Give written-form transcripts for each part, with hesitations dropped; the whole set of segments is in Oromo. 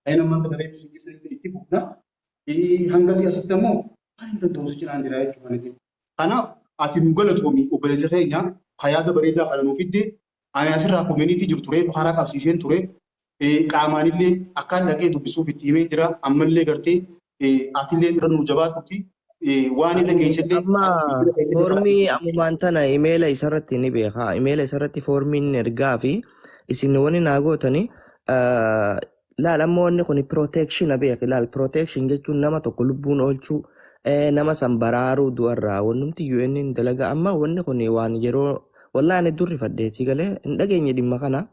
Kan ammaan kana reefu si keessa itti fufna. Hanga si asitti ammoo kan hin danda'u si cinaan jira jechuudha. Kanaaf ati nu galatoomi, obboleessa keenya, ka yaada bareedaa kana nuuf fidde. Ani asirraa community jirtu reefu karaa qabsiiseen ture. Qaamaanillee akkaan dhaqee dubbisuuf itti himee jira. Ammallee gartee atillee irra nu jabaadhuti waan irra Ani geessellee amma ati bilbila keetillee karaa foormii ammumaan tana imeela isarratti ni beeka. Imeela isarratti foormiin ergaa fi isin wani naa gootani laal. Amma wanni kun protection beeki. Laal, protection jechuun nama tokko lubbuun oolchuu, nama san baraaruu du'arraa. Wannumti UN hin dalaga. Amma wanni kun waan yeroo wallahi ani durri fadheechi galee hin dhageenye. Dhimma kana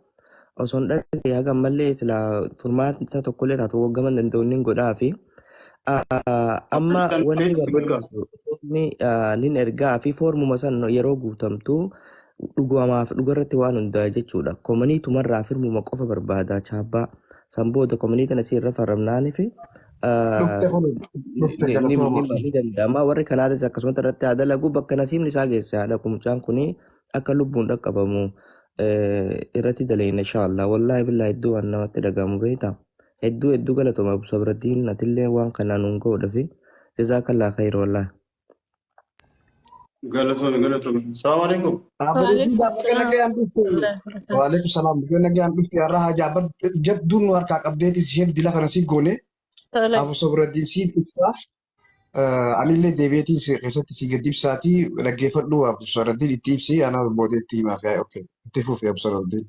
osoo hin dhageenye haga ammallee sila furmaata tokkollee taatu waggaman danda'u nin godhaa fi amma wanni barbaachisu foormii nin ergaa fi foormuma san yeroo guutamtu dhugamaaf dhugarratti waan hundaa'e jechuudha. Communityumarraa firmuma qofa barbaada chaabbaa. San booda communityn asii irra faramnaanii fi Dhufte kun dhufte ni galatooma. ni danda'ama. Warri Kanaatis akkasumatti irratti haa dalagu. Bakka nasiibni isaa geesse haa dhaqu. Mucaan kuni akka lubbuun dhaqqabamu irratti dalayna inshaallah. Wallaahi billaahi hedduu waan namatti dhagahamu beektaa. Hedduu hedduu galatooma, Abu Sabraddiin, atillee waan kanaa nuun ga'uudhafi jazaakallaa khayr wallaahi. Galatoomi, galatoomi. Salaamu alaikum. Abboleessi Waalaikum baga nagaan dhufte. salaam. Waalaikum salaam. Baga nagaan dhufte. Har'a hajaa bar jabduun nu harkaa qabdeetis ishee dila kana si goone. Tole. Abu Sabraddiin si ibsa. Anillee deebi'eetiin si keessatti si gad ibsaatii dhaggeeffadhu. Abu Sabraddiin itti ibsi, ana booda itti himaaf yaa'e. Okay. Itti fufi, Abu Sabraddiin.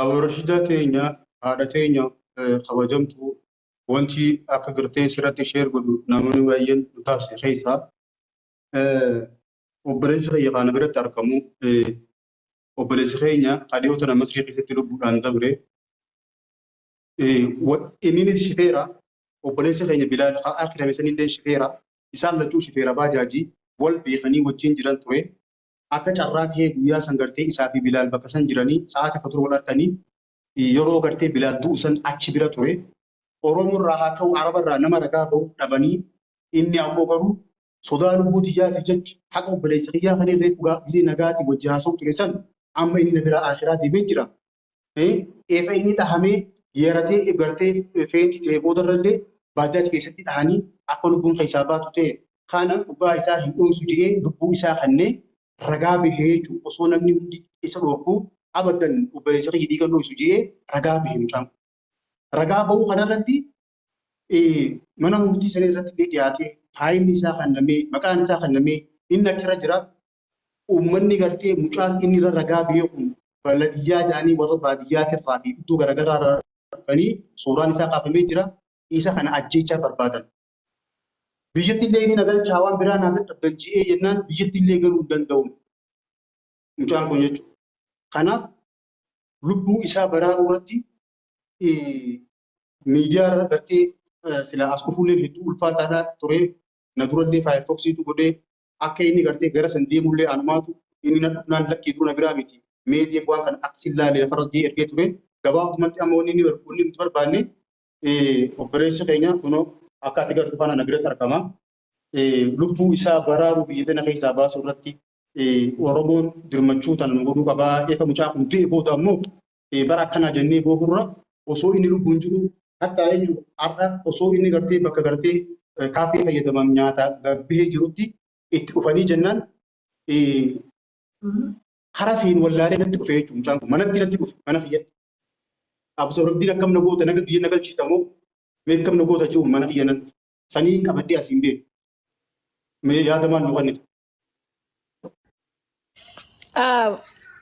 Abu Rashidaa teenya, haadha teenya kabajamtuu, wanti akka gartee sirratti share godhu namoonni baay'een nu taasise keessaa obboleessi kiyya kana biratti argamu, obboleessi keenya ka dhiyoo tana Masrii keessatti lubbuudhaan dabre, inninis shifeera. Obboleessi keenya Bilaal ka akirame sanillee shifeera. Isaan lachuu shifeera baajaajii wal beekanii wajjin jiran ture. Akka carraa ta'ee guyyaa san gartee isaa fi Bilaal bakka san jiranii sa'aa takka ture wal harkanii. Yeroo gartee Bilaal du'u san achi bira ture. Oromoo irraa haa ta'u Araba irraa nama ragaa bahuuf dhabanii, inni ammoo garuu sodaa lubbuu tiyyaatiif jecha haqa obboleessa kiyyaa kan irree dhugaa gisee nagaatiin wajji haasa'u ture san amma inni na biraa akhiraa deemee jira. Eefa inni dhahamee yaratee gartee feentii ta'e boodarrallee baajaaj keessatti dhahanii akka lubbuun keessaa baatu ta'e kana dhugaa isaa hin dhoysu jedhee lubbuu isaa kannee ragaa bahee jechuudha. Osoo namni hundi isa dhorkuu abadan obboleessa kiyya dhiiga dhoysu jedhee ragaa bahe mucaan kun. Ragaa bahuu kanarratti mana murtii sana irratti illee dhiyaatee faayilli isaa kennamee, maqaan isaa kennamee, inni achirra jira. Uummanni gartee mucaan inni irra ragaa bahee kun baladiyyaa jedhanii warra baadiyyaatirraa fi iddoo garaagaraa irraa dhufanii suuraan isaa kaafamee jira. Isa kana ajjeechaa barbaadan. Biyyatti illee inni nagalchaa waan biraa naa dadhabdan ji'ee jennaan biyyatti illee galuu hin danda'u mucaan kun jechuudha. Kanaaf lubbuu isaa baraaruu irratti miidiyaa irra gartee silaa as dhufuullee hedduu ulfaataadha ture. Na durallee Firefoxiitu godhee akka inni gartee gara san deemullee anumaatu inni na dhufnaan lakkii dura na biraa miti. Mee deem, waan kana akka sin laalee lafarra jee ergee ture. Gabaabumatti amma wanni inni wanni nuti barbaanne obboleessi keenya kunoo akka ati gartu kana na biratti argama. Lubbuu isaa baraaruu, biyya tana keessaa baasuu irratti Oromoon dirmachuu tana nu godhuu qabaa. Efa mucaa kun du'e booda ammoo bara akkanaa jennee boohurra osoo inni lubbuun jiru hattaa jechuun har'a osoo inni gartee bakka gartee kaaffee fayyadaman nyaata gabbihee jirutti itti dhufanii jennaan karaa seen wallaalee natti dhufe jechuun mucaan kun manatti natti dhufe, mana kiyyatti. Absorabdiin akkam na goota, naga biyya na galchita moo mee akkam na goota jechuun mana kiyya nan dhufe. Sanii qabadhee asiin beeku. Mee yaada maal nu kennita?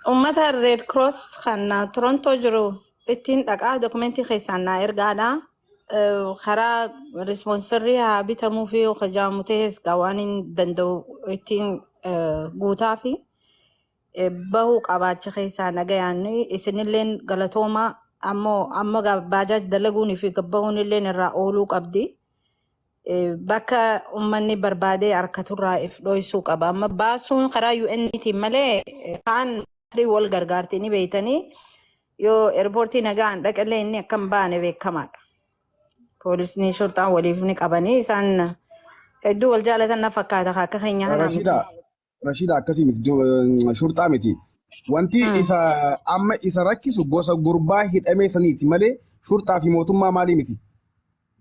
Uummata Red Cross kan Toronto jiru ittiin dhaqaa, dokumentii keessaan naa ergaadha. Karaa sponsorrii haa bitamuu fi hojaamu ta'es gaa waan hin danda'u ittiin guutaa fi bahuu qabaacha keessaa nagayaan. Isinilleen galatoomaa. Ammoo amma baajaaj dalaguunii fi gabbahuun illeen irraa ooluu qabdi. Bakka uummanni barbaadee harkaturraa if dhoysuu qaba. Amma baasuun karaa UN'tiin malee kaan wal gargaarti ni beeytanii, yoo airportii nagaan dhaqallee inni akka hin baane beekamaadha. Poolisni shurxaan waliif ni qabanii, isaan hedduu wal jaalatan na fakkaata akka keenya kanaa miti. Rashida, Rashida, akkasii miti, shurxaa miti. Wanti isa amma isa rakkisu gosa gurbaa hidhamee saniiti malee Shurxaa fi mootummaa maalii miti.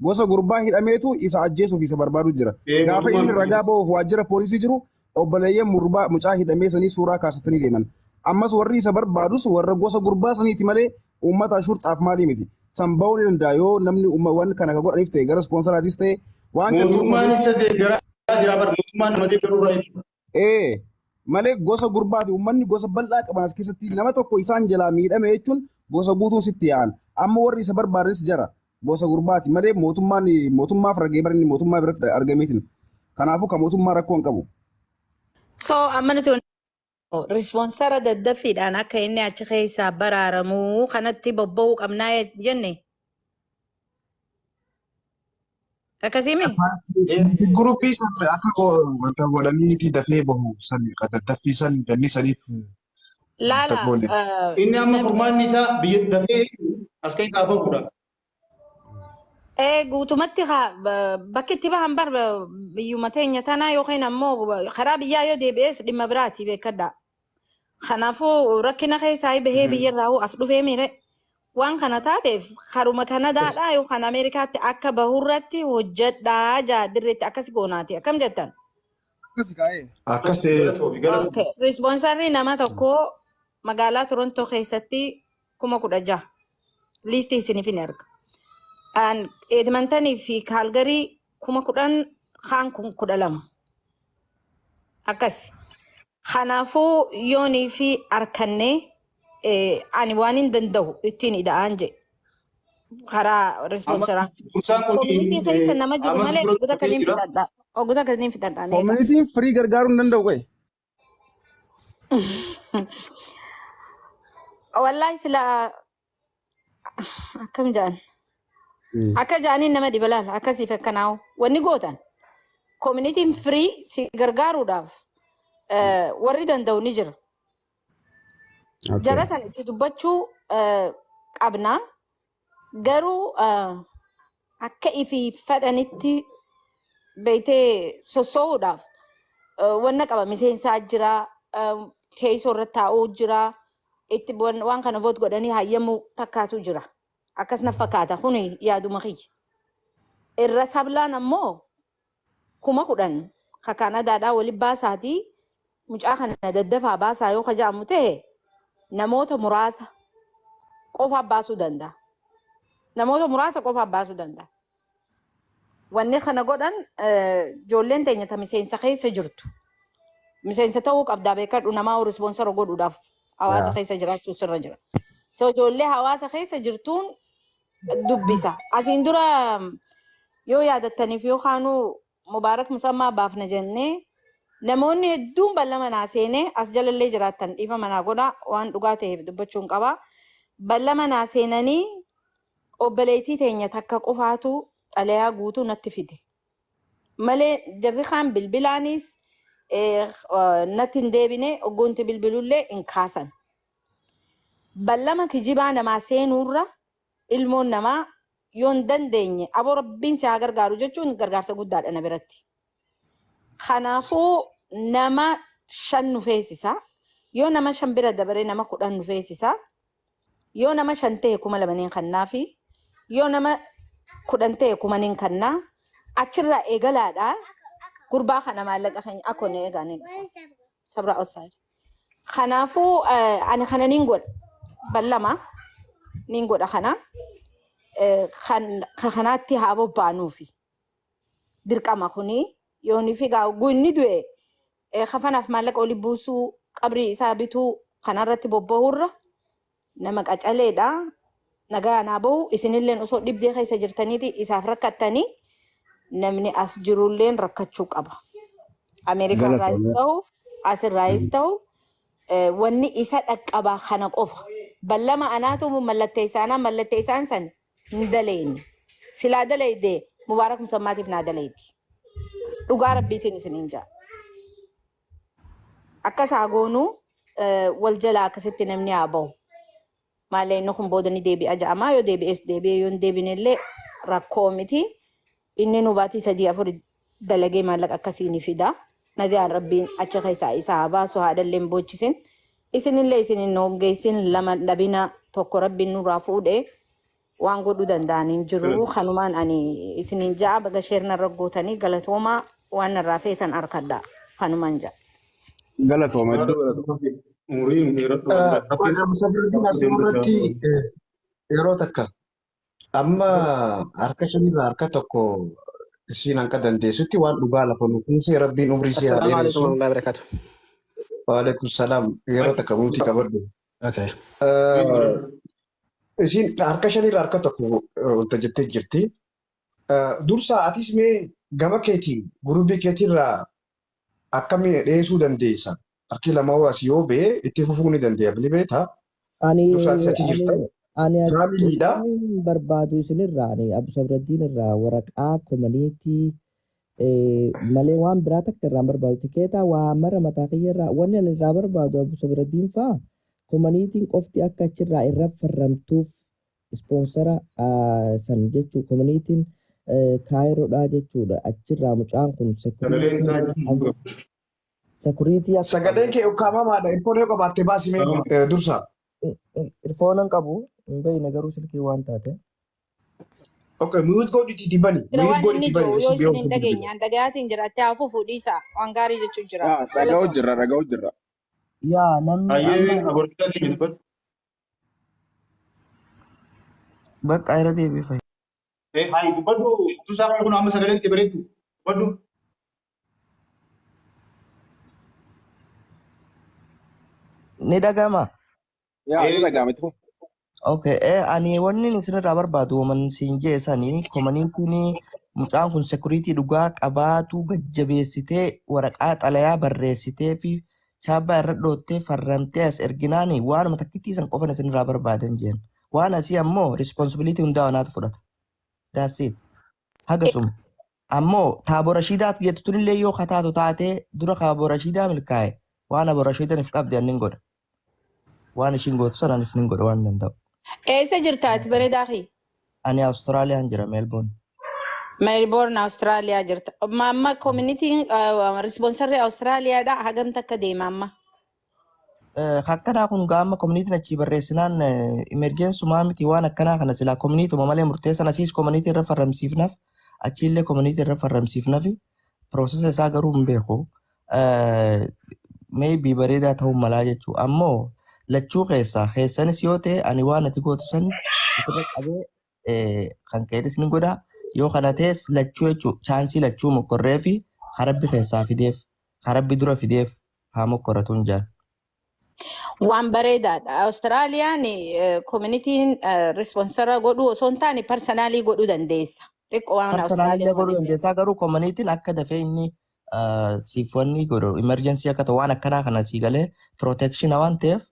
Gosa gurbaa hidhameetu isa ajjeesuuf isa barbaadu jira. Ee, Gaafa mootummaa inni miti. ragaa ba'uuf waajjira poolisii jiru obboleeyyan murbaa mucaa hidhamee sanii suuraa kaasatanii deeman. Ammas warri isa barbaadus warra gosa gurbaa saniiti malee uummata shurxaaf maalii miti. San ba'uu ni danda'a yoo namni waan kana ka godhaniif ta'e gara ispoonsoraatis ta'e waan kennu Mootummaan community isa deeggaraa jira bara mootummaan nama deeggaruu irraa jechuudha. Ee, malee gosa gurbaati uummanni gosa bal'aa qaban as keessatti nama tokko isaan jalaa miidhame jechuun gosa guutuun sitti yaa'an. Amma warri isa barbaadanis jara gosa gurbaati malee mootummaan mootummaaf ragee bara inni mootummaa biratti argameetiin. Kanaafuu kan mootummaa rakkoo hin qabu. So amma nuti risponsara daddaffiidhaan akka inni achi keessaa baraaramuu kanatti bobba'uu qabnaa jenne. Akkasii mi? Guruppii san akka wanta godhaniiti dafee bahu san daddafii san ganni saniif wanta Laala goone. Inni amma namni furmaanni isaa biyya dafee as keessaa bahudha. Ee guutumatti bakki itti bahan bar biyyuma teenya tanaa yookiin ammoo karaa biyyaa yoo deebi'es dhimma biraati beekadha. Kanaafuu rakkina keessaa bahee biyyarraa as dhufee miire waan kana taateef karuma Kanadaadhaa yookaan Ameerikaatti akka bahurratti hojjedhaa jaa dirreetti akkas goonaati. Akkam jettan? Akkas kaa'ee. Akkas Galatoomi galatoomi. Okay. Rispoonsarri nama tokko magaalaa Torontoo keessatti 16,000 liistii isiniif hin erga. An Edmontanii fi Kaalgarii 10,000 kaan kun 12,000. Akkas. Kanaafuu yoonii fi harkannee ani waan hin danda'u ittiin ida'aan jedhe karaa Amma rispoonsaraa. dursaan kun Koominitii keessa nama jiru amma malee dura oggota dhufee kaniin jira. fixadha. Oggota kaniin fixadha neeqa. Koominitiin firii gargaaruu hin danda'u qoye. Wallaahi sila akkam jedhan. Akka jedhaniin nama dhiba laala akkasiif akkanaa'u. Wanni gootan koominitiin firii si gargaaruudhaaf warri danda'u ni jira. Jara san itti dubbachuu qabna. Garuu akka ifii fedhanitti beektee sossoo'uudhaaf wanna qaba miseensaa jira, teessoo irra taa'uu jira, itti waan kana vote godhanii hayyamuu takkaatu jira. Akkas na fakkaata kuni yaaduma kiyya. Irra sablaan ammoo 10,000 ka Kaanadaadhaa wali baasaatii mucaa kana daddafaa baasaa yoo ka jedhamu ta'e namoota muraasa qofaaf baasuu danda'a. Namoota muraasa qofaaf baasuu danda'a. Wanni kana godhan ijoolleen teenya ta miseensa keessa jirtu. Miseensa ta'uu qabdaa beekadhu namaa rispoonsara godhuudhaaf hawaasa keessa jiraachuu sirra jira. So ijoollee hawaasa keessa jirtuun dubbisa. Asiin dura yoo yaadattaniif yookaanuu Mubaarak Musammaa baafna jennee namoonni hedduun ballama naa seenee as jalallee jiraattan dhiifama naa godhaa waan dhugaa ta'eef dubbachuun qaba. Ballama naa seenanii obboleettii teenya takka qofaatu xalayaa guutuu natti fide. Malee jarri kaan bilbilaanis natti hin deebine oggoonti bilbilullee hin kaasan. Ballama kijibaa namaa seenuurra ilmoon namaa yoo hin dandeenye aboo rabbiin si haa gargaaru jechuun gargaarsa guddaadha na biratti. Kanaafuu nama shan nu feesisa. Yoo nama shan bira dabaree nama 10 nu feesisa. Yoo nama shan ta'e 2,000 niin kannaafi. Yoo nama 10 ta'e 1,000 niin kannaa. Achirraa eegalaadha. Gurbaa kana maallaqa keenya akkoo na eegaa ni dhufa. Sabra outside. Kanaafuu ani kana niin godha. Ballama niin godha kana. Kan kanaatti haa bobbaanuufi. Dirqama kuni yoonii fi gaa inni du'e kafanaaf maallaqa oli buusuu qabrii isaa bituu kanarratti bobba'uurra nama qacaleedha. Nagaa naa bahu isinilleen osoo dhibdee keessa jirtaniiti isaaf rakkattanii namni as jirulleen rakkachuu qaba. Ameerikaa irraayis Galatoomi. ta'u asirraayis ta'u wanni isa dhaqqabaa kana qofa. Ballama anaatu mallatteessaanaa mallatteessaan san hin daleeyne. Silaa daleeyde Mubaarak Musammaatiif naa daleeyti. Dhugaa rabbiitiin isiniin ja'a. Akkas haa goonuu wal jalaa akkasitti namni haa bahu. Maalee inni kun booda ni deebi'a ja'amaa yoo deebi'es deebi'e yoo hin deebine illee rakkoo miti. Inni nu baatii sadii afur dalagee maallaqa akkasii ni fida. Nagaan rabbiin achi keessaa isa haa baasu haadhallee hin boochisin. Isinillee isin hin hongeessin lama dhabina tokko rabbiin nurraa fuudhe. Waan godhuu danda'an hin jiru. Kanumaan ani isiniin ja'a baga share narra gootanii galatoomaa waan narraa feetan harkadha. Kanumaan ja'a. Galatooma hedduu galatooma. Umuriin dheeradhu rabbiin Abu Sabirdiin asirratti yeroo takka amma harka shanirraa harka tokko isiin hanqa dandeessutti waan dhugaa lafa nu keessa rabbiin umrii ishee haa السلام عليكم dheeressu. ورحمة الله وبركاته. Waalaikum salaam yeroo takka mute qabadhu. Okay. Isiin harka shanirraa harka tokko wanta jettee jirti. Dursa atis mee gama keetiin gurubii keetirraa akkamii dhiyeessuu dandeessa? Harki lama as yoo ba'e itti fufuu ni dandeenya. Ni beektaa? Ani Dursa atis achi jirta. Ani ani Faamiliidha. waan barbaadu isinirraa ani Abu Sabraddiin irraa waraqaa community malee waan biraa takka irraa hin barbaadu. Tikeetaa waa mara mataa kiyya irraa wanni ani irraa barbaadu Abu Sabraddiin faa communityn qofti akka achirraa irra farramtuuf sponsor san jechuu communityn Kaayiroodhaa jechuudha. Achirraa mucaan kun Sagaleen security isaa security akka Sagaleen qabu kee ukkaamamaadha. Earphone yoo qabaatte baasime dursa. Earphone qabu hin beekne garuu silkii waan taate. Okay, mute godhitii bani. Jira Mute waan inni godhitii bani. jiru yoo Isin isin beekumsa hin dhageenye an dhagayaatiin jiraatti haa fufu dhiisa waan gaarii jechuu jira. Dhaga'u Galatooma. jirra dhaga'u jirra. Yaa namni Hayyee amma abortaa keenya dubbadhu. bakka irra deebifa. Hayi dubbadhu dursaa kun amma sagaleen itti bareeddu dubbadhu. Ni dhagama. Yaa ni dhaga'ama itti fufu. Okay, ani wanni isinirraa barbaadu waman siin jeesanii communityn mucaan kun security dhugaa qabaatu gajjabeessitee waraqaa xalayaa barreessitee fi chaabbaa irra dhoottee farramtee as erginaani waanuma takkittii san qofan isinirraa barbaadan jeen. Waan asii ammoo responsibility hundaa wanaatu fudhata. That's it. Haga suma. Ammoo taaboo Rashiidaat jettu tunillee yoo kataatu taatee dura kaaboo Rashiidaa milkaa'e waan aboo Rashiidan if qabde annin godha. Waan ishiin gootu sana anis nin godha waan danda'u. Eessa jirta ati bareedaa kee? Ani Awustiraaliyaan jira Meelboon. Melbourne, Austraaliyaa jirta. Amma communityn sponsorri Austraaliyaadha hagam takka deema amma? Akkanaa kun gaama communityn achii barreessinaan emergencyumaa miti waan akkanaa kana silaa communityuma malee murteessan asiis community irra farramsiifnaaf achiillee community irra farramsiifnaaf processa isaa garuu hin beeku. Maybe bareedaa ta'uu malaa jechuu ammoo lachuu keessaa keessanis yoo ta'e ani waan ati gootu san isirra qabee kan ka'etis ni godha yoo kana ta'es lachuu jechuu chance lachuu mokkorree fi karabbi keessaa fideef karabbi dura fideef haa mokkoratuun jaan. Waan bareedaadha. Austraaliyaan communityn sponsor godhuu osoo hin taane personally godhuu dandeessa. Xiqqoo waan Personally Austraaliyaa godhuu waliin dandeessaa garuu communityn akka dafee inni siif wanni godhu emergency akka ta'u waan akkanaa kana sii galee protection waan ta'eef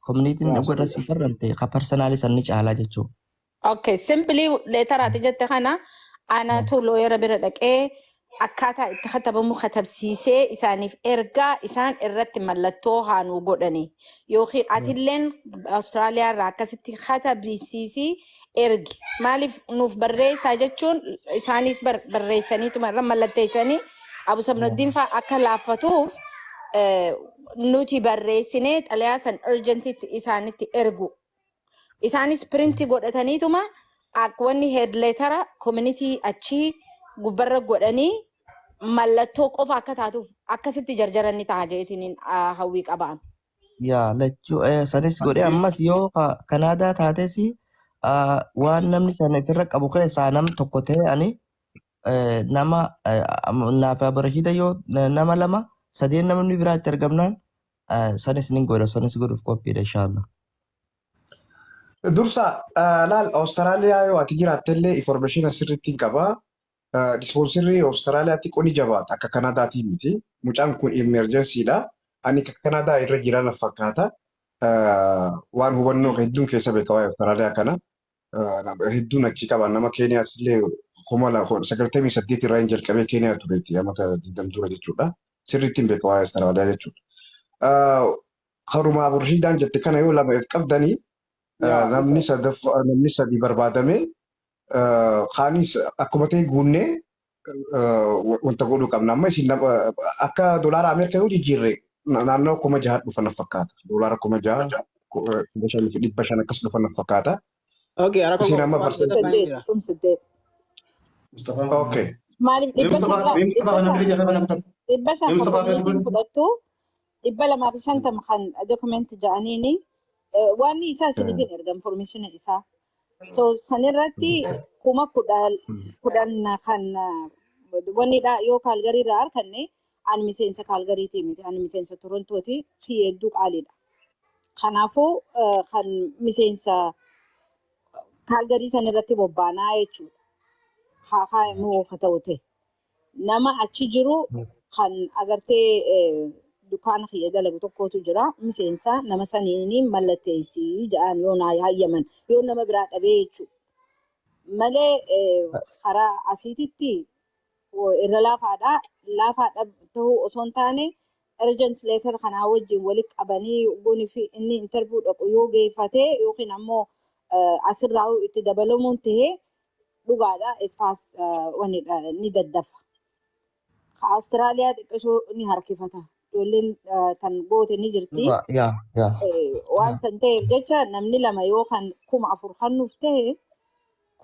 communityn Yaa dhuga irra sirriidha. sii farramte ka personally san ni caalaa jechuudha. Okay, simply letteraati jette kana anatu lawyera bira dhaqee akkaataa itti katabamu katabsiisee isaaniif ergaa isaan irratti mallattoo haanuu godhani. Yookiin atilleen Awustiraaliyaa irraa akkasitti katabsiisii ergi. Maaliif nuuf barreessaa jechuun isaanis barreessaniituma irra mallatteessanii Abu Sabnaddiin fa'aa akka laaffatuuf nuti barreessinee xalayaa san urgentitti isaanitti ergu. Isaanis print godhataniituma akka wanni head lettera community achii gubbarra godhanii mallattoo qofa akka taatuuf akkasitti jarjaran ni ta'a jeetiin hawwii qabaan. Yaa lachuu sanis godhee ammas yoo Kanaadaa taates waan namni sana ofirra qabu keessaa nam tokko ta'e ani nama naaf Abarashiida yoo nama lama sadeen namni biraatti argamnaan sanis nin godha sanis godhuuf qophiidha inshaallah. Dursa laal Awustiraaliyaa yoo ati jiraattellee information sirriitti hin qaba. Sponsorri Awustiraaliyaatti qonni jabaata akka Kanaadaatii miti. Mucaan kun emergencydha. Ani akka Kanaadaa irra jiran fakkaata. Waan hubannoo hedduun keessa beeka waa'ee Awustiraaliyaa kana. Hedduun achi qaba. Nama Keeniyaas illee 2098 irraa hin jalqabee Keeniyaa tureetti amata 20 dura jechuudha. Sirriitti hin beeka waa'ee Awustiraaliyaa jechuudha. Karumaa Burshiidaan jette kana yoo lama if qabdanii Yaa namni isa. sadaffaa namni sadi barbaadame kaanis akkuma ta'e guunnee wanta godhuu qabna. Amma isin akka doolaara Ameerikaa yoo jijjiirre naannoo 6,000 dhufa na fakkaata. Doolaara 6,000, 5,500 akkas dhufa na fakkaata. Okay, rakkoon Isin qabu amma Mustafaan parsantii. sadaffaan Saddeet jira. kum saddeet. Mustafaa. Okay. Maaliif Mee dhibba shan Mustafaa laa mee dhibba Mustafaa kana shan bira jala kana kutan. dhibba shan Mee kan Mustafaa kana koominitiin bira. fudhattu 250 kan dokumenti ja'aniini waan isaa isiniif hin erga information isaa. So sanirratti 10,000 kan wannidha yoo Kaalgarii irraa arganne ani miseensa Kaalgariitii miti ani miseensa Torontooti fi hedduu qaaliidha. Kanaafuu kan miseensa Kaalgarii sanirratti bobbaanaa jechuudha. Haa haa haa ta'u ta'e. Nama achi jiru kan agartee dukkaana kiyya dalagu tokkotu jira. Miseensa nama saniin mallatteessii jedhan yoo naa hayyaman yoo nama biraa dhabee jechuudha. Malee karaa asiititti irra laafaadha. Laafaadha ta'uu osoo hin taane urgent letter kanaa wajjin walitti qabanii goonii fi inni interview dhaqu yoo geeffatee yookiin ammoo asirraa itti dabalamuun tahee dhugaadha. Fast wanidha ni daddafa. Awustiraaliyaa xiqqishoo ni harkifata. Ijoolleen tan goote ni jirti. Yaa yaa. Waan san ta'eef jecha namni lama yoo kan 4,000 kan nuuf ta'e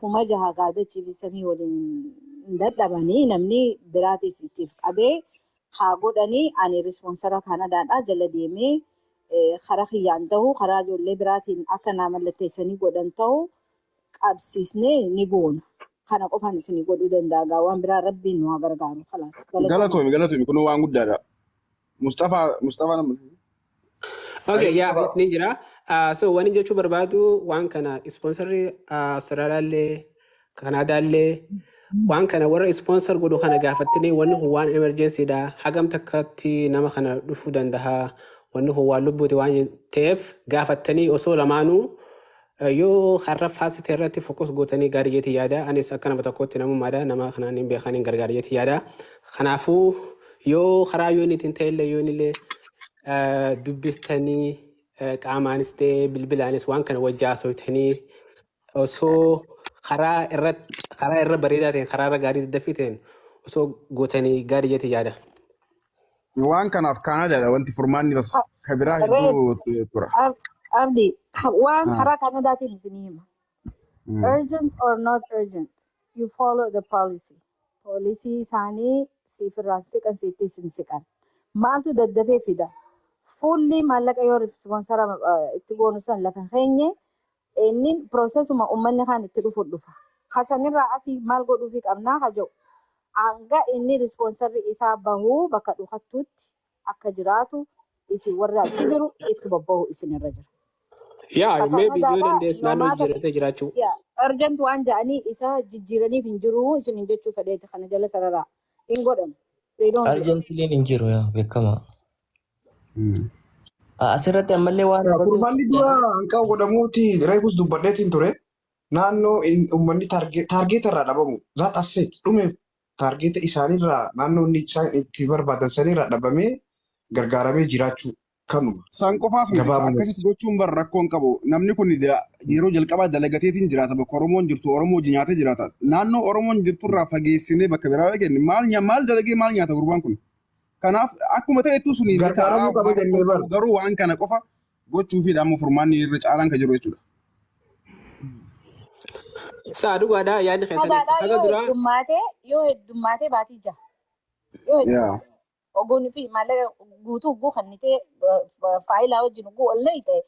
6,000 gaadachii fi samii waliin hin dadhabanii namni biraatis ittiif qabee haa godhanii ani sponsor Kanadaadhaa jala deemee karaa kiyyaan ta'u karaa ijoollee biraatiin akka naa mallatteessanii godhan ta'u qabsiisnee ni goona. Kana qofaan isinii godhuu danda'a gaa waan biraa rabbiin nu haa gargaaru. Khalaas galatooma. Galatoomi galatoomi kun waan guddaadha. Mustafaa Mustafaa nama. Okay, yaa Mustafaa. anis ni jira. So waan jechuu barbaadu waan kana sponsorri Austraaliyaallee Kanaadaallee waan kana warra sponsor godhu kana gaafattanii wanni kun waan emergency dha. Hagam takkatti nama kana dhufuu danda'a. Wanni kun waan lubbuuti waan ta'eef gaafattanii osoo lamaanuu yoo har'a faasite irratti focus gootanii gaarii jeetii yaada. Anis akka nama tokkotti namummaadha. Nama kanaan hin beekan hin gargaara jeetii yaada. Kanaafuu yoo karaa yoon ittiin ta'ellee yoon illee dubbistanii qaamaanis ta'e bilbilaanis waan kana wajji haasofitanii osoo karaa irratti karaa irra bareedaa ta'een karaa irra gaarii daddafii ta'een osoo gootanii gaarii jeetii yaada. Waan kanaaf Kaanaadaadha wanti furmaanni bas ka biraa Reed hedduu tura. Abdi waan karaa Kanadaatiin isinii hima. Urgent or not urgent, you follow the policy. Policy isaanii siif irraan siqan sitti sin siqan. Maaltu daddafee fida? Fuulli maallaqa yoo sponsor itti goonu san lafa keenye inni processuma uummanni kaan itti dhufu dhufa. Kasanirraa asii maal godhuufi qabnaa haa jedhu. Hanga inni sponsorri isaa bahuu bakka dhukattutti akka jiraatu isin warra achi jiru itti bobba'u isinirra jira. Yaa maybe yoo Kanadaadhaa dandeesse naannoo nomaata jijjiirratee jiraachuu. yaa urgent waan jedhanii isa jijjiiraniif hin jiru isin jechuu fedheeti kana jala sararaa hin godhamu. They don't do it. Urgently'n hin jiru yaa beekama. Asirratti ammallee waan hubachuu Furmaanni dura hanqaa godhamuuti reefus dubbadheetiin ture. Naannoo uummanni target irraa dhabamu. That asset dhume target isaaniirraa naannoo inni isaan itti barbaadan sanirraa dhabamee gargaaramee jiraachuu kanuma. San qofaas miti Gabaabumatti. akkasis gochuun bar rakkoo hin qabu. Namni kun yeroo jalqabaa dalagateetiin jiraata bakka Oromoon jirtu Oromoo hojii nyaatee jiraata. Naannoo Oromoon jirturraa fageessinee bakka biraa yoo kenne maal maal dalagee maal nyaata gurbaan kun? Kanaaf akkuma ta'ettu suni ni ta'a Gargaaramuu qaba waan jennee rakkoon bar. qabu garuu waan kana qofa gochuufiidha amma furmaanni irra caalaan kan jiru jechuudha. Saa dhugaadha yaadni keessanis Kanadaadhaa haga yoo duraa heddummaate yoo heddummaate baatii jaha. Yoo Yaa. heddummaate oguun fi maallaqa guutuu ugguu kannitee faayilaa wajjin ugguu ol ta'e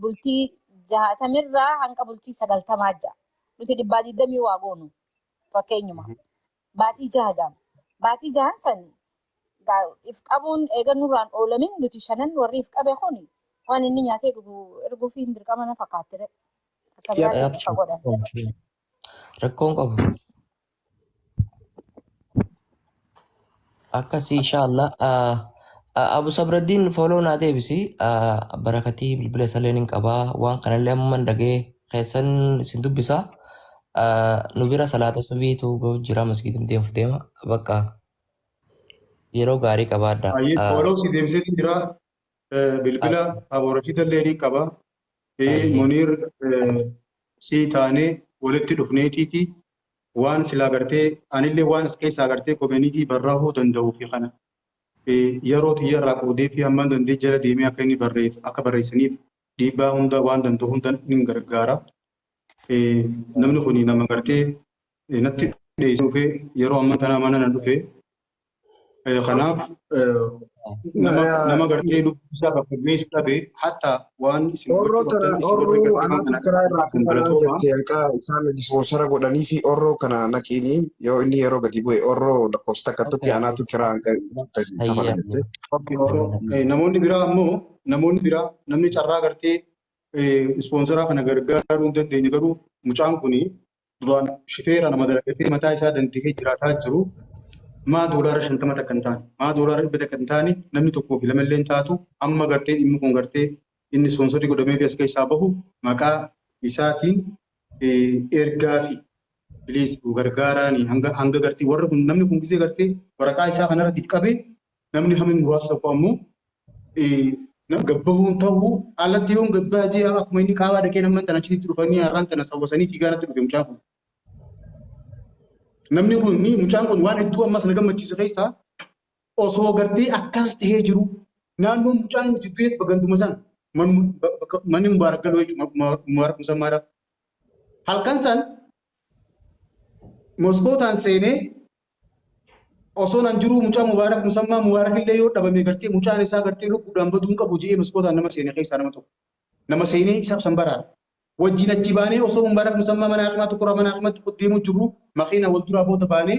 bultii 60rraa hanga bultii 90 ja'a. Nuti 120 waa goonu fakkeenyuma. Baatii jaha jaama. Baatii jahan sani if qabuun eega nurraan oolamin nuti shanan warri if qabe kuni waan inni nyaatee dhugu erguu fi dirqama na fakkaatti. Akka Yep. biraatiin ifa godhan. Rakkoon qabu. Akkasii inshallah. Abu Sabraddiin follow naa deebisi. Barakatii bilbila isalee hin qabaa. Waan kanallee amma dhagee keessan isin dubbisa. Nu bira salaata subiitu gahu jira masgiidin deemuuf deema. Bakka yeroo gaarii qabaadha. Ayyee follow si deemseetiin jira. Bilbila Abu Rashid illee ni qaba. Ayyee. Muniir si taanee walitti dhufneetiiti waan silaa gartee anillee waan as keessaa gartee community barraa'uu danda'uu fi kana yeroo xiyyarraa qoodee fi hamma danda'e jala deemee akka inni barreessu akka barreessaniif dhiibbaa hunda waan danda'u hunda ni gargaara. Namni kun nama gartee natti dheessee dhufee yeroo ammaa tana mana na dhufe. Kanaaf nama gartee lubbuu isaa bakka bu'ee dhabe hatta waan isin Orroo gochuu tana qabdan isin warri orroo gartee waan anaatu kana kiraa irraa isin kafalaa galatooma. jette hanqa isaan ispoonsara godhanii fi orroo kana naqiini yoo inni yeroo gadi bu'e orroo lakkoofsa takka tokko anaatu kiraa hanqa kafala jette. Okay, orroo. Namoonni biraa ammoo namoonni biraa namni carraa gartee ispoonsaraa kana gargaaruu hin dandeenye garuu mucaan kuni duraan shifeera nama dalagatee mataa isaa danda'ee jiraataa jiru maa $50 takka hin taane maa $100 takka hin taane namni tokkoo fi lama illee hin taatu amma gartee dhimmi kun gartee inni ispoonsarii godhamee fi as keessaa bahu maqaa isaatiin ergaa fi please nu gargaaraani hanga hanga gartee warri kun namni kun gisee gartee waraqaa isaa kanarratti qabe namni hammi muraasa tokko ammoo gabbahuun ta'uu alatti yoon gabbaa jee akkuma inni kaabaa dhaqee namni tana achitti dhufanii har'aan tana sawwasanii fiigaanatti dhufe mucaan kun. Namni kun ni mucaan kun waan hedduu ammas na gammachiisu keessaa osoo gartee akkas ta'ee jiru naannoon mucaan itti du'es baganduma san manni Mubaarak galuu jechuudha Mubaarak Musammaadha. Halkan san moskootaan seenee Osoo nan jiruu mucaa Mubaarak Musammaa Mubaarak illee yoo dhabame gartee mucaan isaa gartee lubbuudhaan baduu hin qabu jedhee maskootaan nama seene keessaa nama tokko. Nama seenee isaaf san baraare. Wajjin achi baanee osoo Mubaarak Musammaa mana hakimaa tokkorraa mana hakimaa tokko deemuu jirru makiina wal duraa booda baanee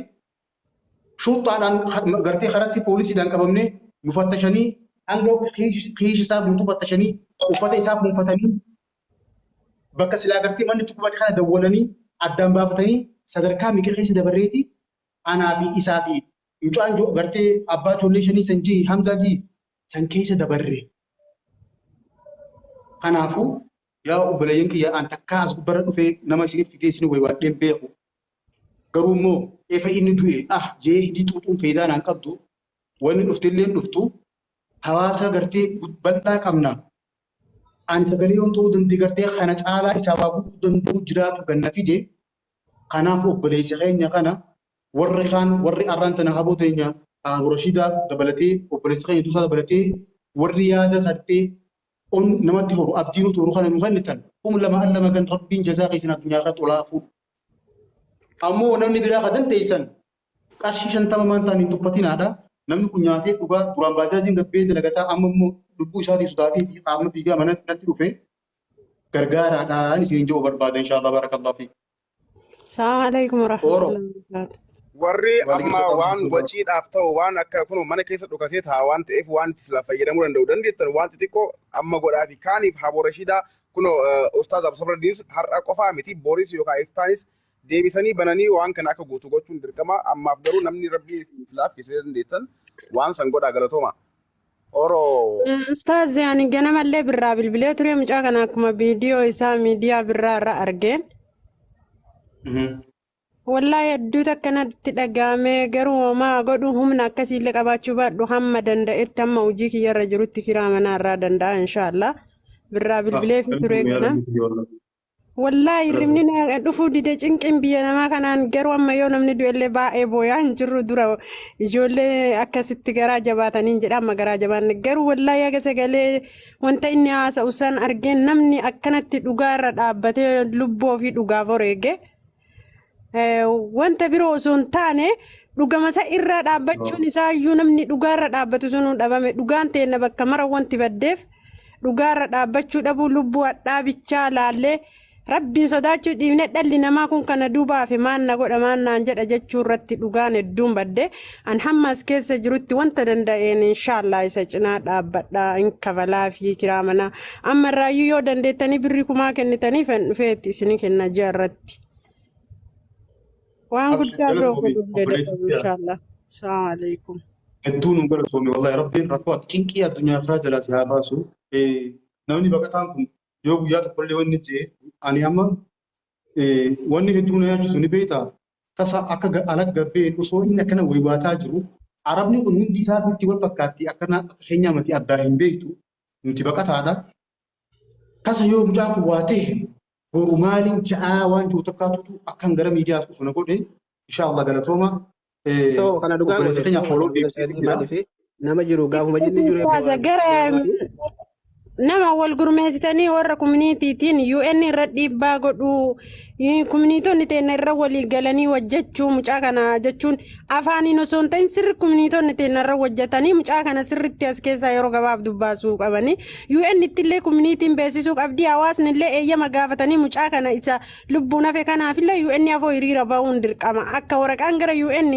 shuuxxaadhaan gartee karatti poolisiidhaan qabamnee nu fattashanii hanga kiishi isaa guutuu fattashanii uffata isaa fuunfatanii bakka silaa gartee manni itti qubate kana dawwalanii addaan baafatanii sadarkaa meeqa keessa dabarreeti anaa fi isaa fi mucaan gartee abbaa ijoollee shanii san jii Hamzaa jii san keessa dabarre. Kanaafuu yaa obboleeyyan kiyya an takkaa as gubbarra dhufee nama isiniif fidee isin waywaadheen beeku. Garuu immoo efa inni du'e ah jee hidhii xuuxuun faayidaa naan qabdu wanni dhuftillee dhuftu hawaasa gartee bal'aa qabna. Ani sagalee yoon ta'uu danda'e gartee kana caalaa isaa waa godhuu danda'u jiraatu ganna fide. Kanaaf obboleessa keenya kana warri kaan warri arraan tana haboo teenya Abu Rashidaa dabalatee obboleessa keenya Tuusaa dabalatee warri yaada gartee on namatti horu abdii nuti horu kana nu kennitan kum lama al lama gan rabbiin jazaa keessan addunyaa irratti olaa fuudhu. Ammoo namni biraa ka dandeessan qarshii 50 maan ta'an hin tuffatinaadha. Namni kun nyaatee dhugaa duraan baajaajiin gabbee dalagataa amma immoo lubbuu isaatii sodaatee fi qaama fiigaa manatti natti dhufe gargaaraadhaan isiniin jedhu barbaada inshaallah barakallahu fiik. Assalamu alaikum Oro. warahmatullahi wabarakatuh. Warri Waalaikum amma salaam waan warahmatullahi. waciidhaaf ta'u waan akka kun mana keessa dhokatee ta'a waan ta'eef waan itti silaa fayyadamuu danda'u dandeettan waan xixiqqoo amma godhaa fi kaaniif Haboo Rashiidaa kunoo Ustaaz Absabradiinis har'a qofaa miti boris yookaan iftaanis deebisanii bananii waan kana akka guutu gochuun dirqama ammaaf garuu namni rabbiin isiniif laaffisee dandeettan waan san godhaa galatooma. Oro. Ustaaz ani ganamallee birraa bilbilee ture mucaa kana akkuma viidiyoo isaa miidiyaa birraa irra argeen. Wallaahi hedduu takka natti dhaga'ame garuu homaa godhu humna akkasiillee qabaachuu baadhu hamma danda'etti hamma hojii kiyyarra jirutti kiraa manaa irraa danda'a inshaallah. Birraa bilbilee fi ture kana. Wallaahi hirribni na dhufuu dide cinqiin biyya namaa kanaan garuu amma yoo namni du'ellee baay'ee booyaa hin jirru dura ijoollee akkasitti garaa jabaataniin jedha amma garaa jabaanne garuu wallaahi haga sagalee wanta inni haasa'u san argeen namni akkanatti dhugaa irra dhaabbatee lubbuu ofii dhugaaf wareege wanta biroo osoo hin taane dhugama isa irra dhaabbachuun isaa iyyuu namni dhugaa irra dhaabbatu sun dhabame dhugaan teenna bakka mara wanti baddeef dhugaa irra dhaabbachuu dhabuu lubbuu hadhaa bichaa laallee rabbiin sodaachuu dhiifne dhalli namaa kun kana duuba hafe maan na godha maan naan jedha jechuu irratti dhugaan hedduun badde an hamma as keessa jirutti wanta danda'een inshaallah isa cinaa dhaabbadha hin kafalaa fi kiraa manaa amma irraayyuu yoo dandeettanii birrii kumaa kennitanii fen dhufeetti isinii kenna ji'a irratti. Waan Abshir guddaa biroo galatoomi godhullee obboleettii dadhabu tiyya. inshaallah. Assalamu alaikum. Hedduu nu galatoomi wallahi rabbiin rakkoo ati cinqii addunyaa irraa jalaa si haa baasu. Namni baqataan kun yoo guyyaa tokkollee wanni jee ani amma wanni hedduu na yaachisu ni beektaa tasa akka ala gabbee osoo inni akkana waywaataa jiru arabni kun hundi isaa bifti wal fakkaatti akkana akka keenyaa miti addaa hin beektu nuti baqataadha. Tasa yoo mucaan kun waa ta'e boru maaliin ja'aa waan jiru takkaatutu akkan gara miidiyaa dhufu na godhe inshallah galatooma. So kana dhugaa Obboleessa goote keenya kana follow dhugaa deebisee sadii jira. maaliif nama jiru gaafuma jinni jiru Ustaaza gara Nama wal gurmeessitanii warra communityitiin UN irra dhiibbaa godhuu, communityoonni teenya irra walii galanii hojjechuu, mucaa kana jechuun afaaniin osoo hin ta'in sirri communityoonni teenya irra hojjetanii mucaa kana sirritti as keessaa yeroo gabaaf dubbaasuu qabanii, UN ittillee communityiin beeksisuu qabdi, hawaasni illee eeyyama gaafatanii mucaa kana isa lubbuun hafe kanaafillee UN afoo hiriira ba'uun dirqama. Akka waraqaan gara UN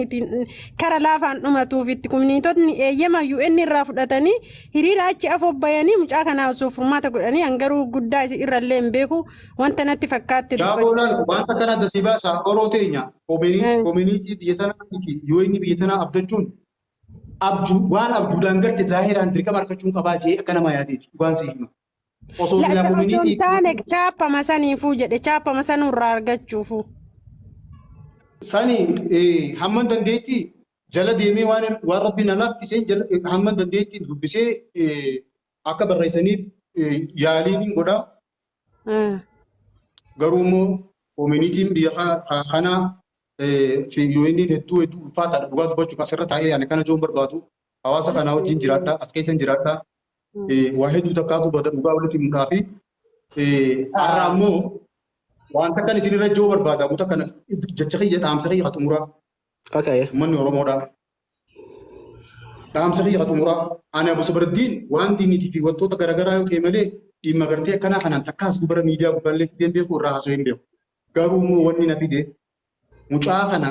kara laafaan dhumatuuf itti communityoonni eeyyama UN irraa fudhatanii hiriira achi afoo bayanii mucaa kana osoo furmaata godhanii, hangaruu guddaa isi irrallee hin beeku wanta natti fakkaatte dubbachuu. Jaabolaan wanta kana dasii baasa oroo teenya community biyya tanaa fi yoo inni biyya tanaa abdachuun abjuu waan abjuudhaan garte zaahiraan dirqama argachuun qabaa jee akka nama yaadeeti waan si hima. Osoo silaa Osoo hin community taane chaappama saniifuu jedhe, chaappama sanurraa argachuufu. Sani hamman dandeetti jala deemee waan rabbiin na laaffisee hamman dandeetti dubbisee akka barreessaniif yaaliin hin godha. Garuu immoo communityiin biyya kanaa fi yoo inni hedduu hedduu ulfaataadha. Dhugaa dubbachuuf asirra taa'ee ani kana jiruun barbaadu, hawaasa kanaa wajjin jiraadha, as keessa jiraadha. Waa hedduu takkaatu bada dhugaa walitti himuudhaa fi har'a ammoo wanta kan isin irra jiru barbaada guuta kana jecha kiyya, dhaamsa kiyya xumuraa. Uummanni Oromoodha. Dhaamsa kiyya xumuraa. Ani Abu Sabardiin waan diiniitii fi wantoota garaagaraa yoo ta'e malee dhimma gartee akkanaa kanaan takkaas dubara miidiyaa gubbaallee fideen beeku, irraa haasa'ee hin beeku. Garuu immoo wanni na fide mucaa kana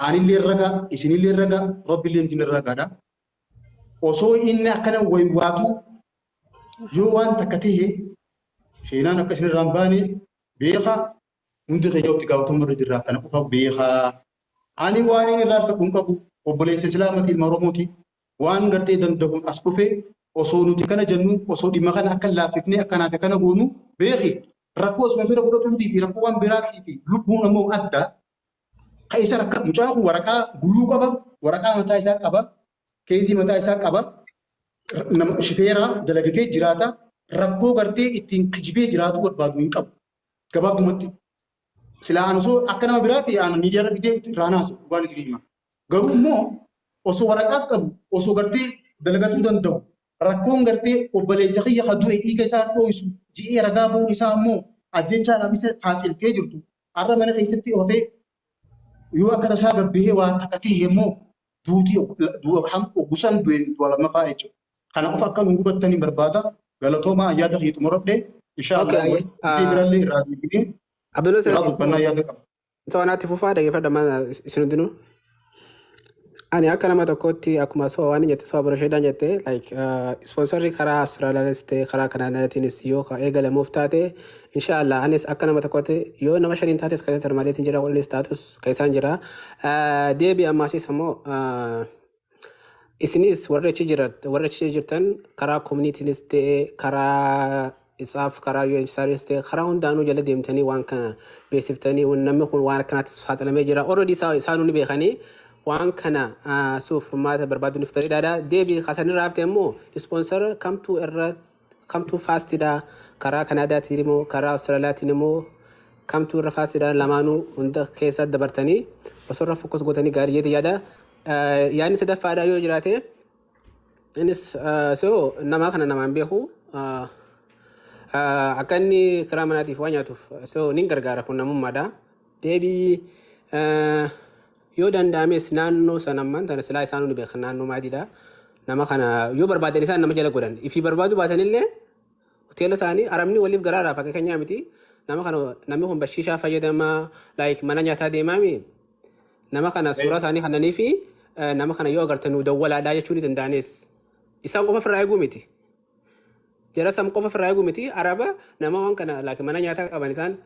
anillee ragaa, isinillee ragaa, rabbillee isin ragaadha. Osoo inni akkana waywaatu yoo waan takka ta'e seenaan akka isin irraa hin baane beekaa, hundi keenya itti gaafatamummaa irra jirra, kana qofa beekaa. Ani waan inni irraa argatu hin qabu, obboleessa Islaamaati, ilma Oromooti. Waan gartee danda'uun as dhufe. Osoo nuti kana jennu, osoo dhimma kana akka laaffifnee akkanaaf akkana goonu, beeki, rakkoo sponsor godhatuutii fi rakkoo waan biraatii fi lubbuun ammoo adda. Ka isa rakka mucaan kun waraqaa guyyuu qaba, waraqaa mataa isaa qaba, case mataa isaa qaba, nama shifeeraa dalagatee jiraata, rakkoo gartee ittiin kijibee jiraatu barbaadu hin qabu. Gabaabumatti. Silaa ani osoo akka nama biraatti ani miidiyaa irra fidee irraa naasu, dhugaan isin hima. Garuu immoo osoo waraqaas qabu, osoo gartee dalagatuu danda'u, rakkoon gartee obboleessa kiyya ka du'e dhiiga isaa dhooysu ji'ee ragaa bu'uun isaa ammoo ajjechaadhaaf isa saaxiltee jirtu. Har'a mana keessatti hafee yoo akka tasaa gabbihee waan takka ta'e immoo duutii oggusan du'e du'a lammaffaa jechuudha. Kana qofa akka nu hubattanii barbaada. Galatoomaa, yaada kiyya xumuradhe. Inshaallah walitti birallee irraa deebinee Abdullah irraa dubbannaa yaada qaba. Sawanaatti fufaa dhaggeeffadha mana isin hundinuu. Ani akka nama tokkootti akkuma soo waan jette, soo barasheedhaan jette, like sponsorri karaa Austraaliyaanis ta'e karaa Kanaadaatiinis yoo ka eegalamuuf taate, inshaallah anis akka nama tokkootti yoo nama shaniin taates keessatti hirmaateetiin jira, walinis taatus keessaan jira. Deebii ammaasis ammoo isinis warri achi jirtan karaa communitynis ta'e, karaa isaaf, karaa UNHCRs ta'e, karaa hundaanuu jala deemtanii waan kana beeksiftanii namni kun waan akkanaatti saaxilamee jira. Already isaanuu ni beekanii waan kana suuf furmaata barbaaduuf bareedaadha. Deebii kasanirraa hafte immoo sponsor kamtuu irra kamtuu fastidha? Karaa Kanaadaatiin immoo karaa Austraaliyaatiin immoo kamtuu irra fastidha? Lamaanuu hunda keessa dabartanii osoo irra focus gootanii gaarii jeeti yaada. Yaadni sadaffaadha yoo jiraate, innis so nama kana namaan beeku, akka inni karaa manaatiif waa nyaatuuf so nin gargaara, kun namummaadha. Deebii yoo danda'ames naannoo sana ammaan tana silaa isaanuu ni beekan, naannoo maatiidha. Nama kana yoo barbaadan isaan nama jala godhan ifii barbaadu baatanillee hoteela isaanii arabni waliif garaaraaf akka keenyaa miti. Nama kana namni kun bashiishaa fayyadamaa, like mana nyaataa deemaami. Nama kana suuraa isaanii kannanii fi nama kana yoo agartan nu dawwalaadhaa jechuu ni danda'anis. Isaan qofa ofirraa eeguu miti. Jara sam qofa ofirraa eeguu miti. Araba nama waan kana like mana nyaataa qaban isaan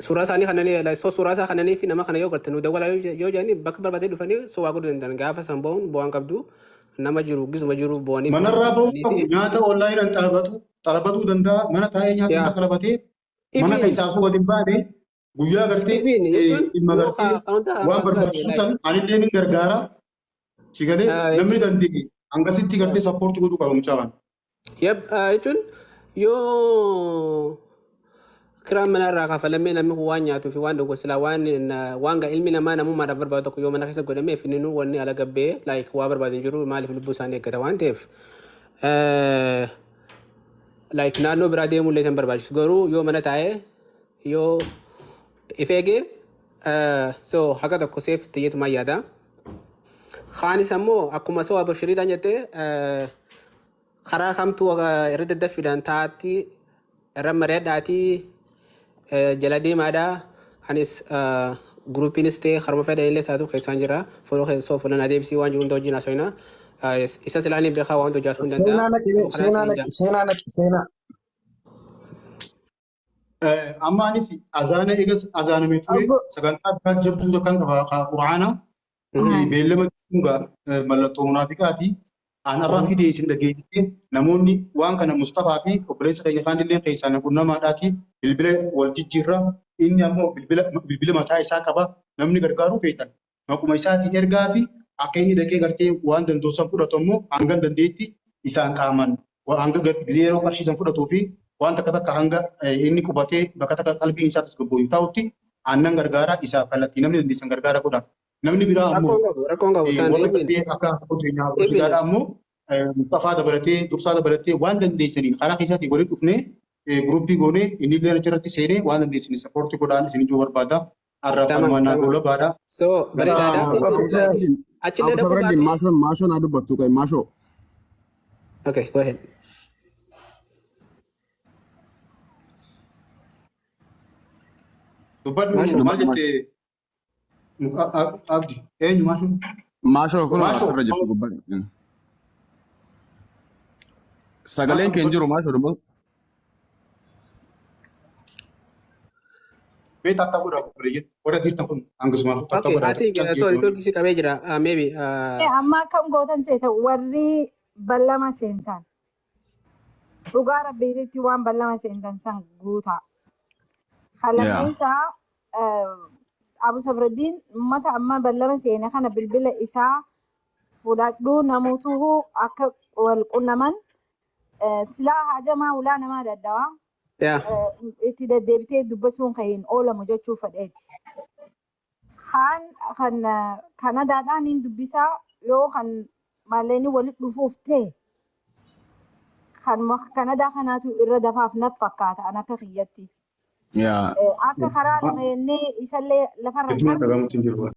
suuraa isaanii kannanii, like so suuraa isaa kannanii fi nama kana yoo agartan nu dawwalaa yoo jedhanii bakka barbaadee dhufanii so waa godhuu danda'an. Gaafa san bo'uun bu'aan qabdu, nama jiru gisuma jiru bo'anii Manarraa ba'uu qabu, nyaata onlineaan xalabatuu danda'a, mana taa'ee nyaata isaa xalabatee mana keessaa osoo gadi hin baane guyyaa gartee Ifin jechuun dhimma yoo gartee ka waan waan barbaachisu like san anillee ni gargaara. Si galee, namni danda'e hangasitti gartee support godhuu qaba mucaa kana. Yep, jechuun yoo kiraan mana irraa kafalamee namni kun waan nyaatuu fi waan dhugu silaa waan ilmi namaa namummaadhaaf barbaadu tokko yoo mana keessa godhameef, inni nu wanni ala gabbee like waa barbaadu hin jiru. Maaliif lubbuu isaanii eeggata waan ta'eef. Like naannoo biraa deemuu illee isaan barbaachisu. Garuu yoo mana taa'ee yoo if eegee so haga tokko safe ta'eetumaan yaada. Kaanis ammoo akkuma soo abashiriidhaan jettee karaa kamtuu irra daddaffiidhaan taa'atti irra mari'adhaatii jala deemaadhaa. Anis groupiinis ta'e harma fedhan illee taatu keessaan jira. Follow keessoo fuulan adeemsii waan jiru hunda wajjin haasofna. Isa silaa ni beekaa waan hunda hojjechuu hin danda'a. Seenaa naqi, So karaa seenaa isin naqi, seenaa naqi, seenaa. Amma anis azaana eegas azaanamee ture Obbo sagantaa biraa jabduu kan qaba quraana beellama jechuun mallattoo munaafiqaati. An har'a fidee isin dhageessise namoonni waan kana Mustafaa fi obboleessa keenya kaan illee keessaan qunnamaadhaati bilbila wal jijjiirra inni ammoo bilbila bilbila mataa isaa qaba namni gargaaruu feetan maquma isaatiin ergaa fi akka inni dhaqee gartee waan danda'u san fudhatu ammoo hanga dandeetti isaan qaaman hanga gisee yeroo qarshii san fudhatuu fi waan takka takka hanga inni qubatee bakka takka qalbiin isaa tasgabbooyu ta'utti aannan gargaaraa isaaf kallattii namni dandeessan gargaara godha. Namni biraa ammoo Rakkoon qabu, rakkoon qabu isaan warra eebbiin. gartee akka hojjenyaa Eebbiin. hojjetaa ammoo Mustafaa dabalatee dursaa dabalatee waan dandeessaniin karaa keessaatiin walitti dhufnee groupii goonee inni illee achirratti seenee waan dandeessanii supportii godhaan isin ijoo barbaada. Har'aaf Tamam, kanumaan naa tamam. goola baadha. So bareedaadha. Okay, Achillee Abu dhaquu Sabradin baate. maashoon maashoon haa dubbattu qoy maashoo. Okay, go ahead. Dubbadhu Maashoo. maal Dubbadhu maashoo. jettee Abdi eenyu maashoo? Maashoo kun Maashoo asirra jirtu gubbaa. Sagaleen maashoo kee hin dubbadhu. jiru maashoo dubbatu. Mee taattaa godhaa obboleeyyan warra jirtan kun hangasumaaf taattaa Okay, godhaa I think sorry, Turkey si qabee jira. Maybe Amma akkam gootan seeta warri ballama seentan dhugaa rabbiititti waan ballama seentan san guutaa. Yeah. Kalammeessaa Abu Sabraddiin uummata amma ballama seene kana bilbila isaa fudhadhuu namoota akka wal qunnaman silaa hajamaa ulaa namaa daddawaa itti deddeebitee dubbachuun kan hin oolamu jechuu fedheeti. Kaan kan Kanadaadhaan hin dubbisaa yoo kan malleen walitti dhufuuf ta'e kan Kanadaa kanaatu irra dafaaf naf fakkaata an akka kiyyatti. Yeah. Akka karaa lama jennee isallee lafarra hin Hedduu harkifne. dhagahamutti hin jiru.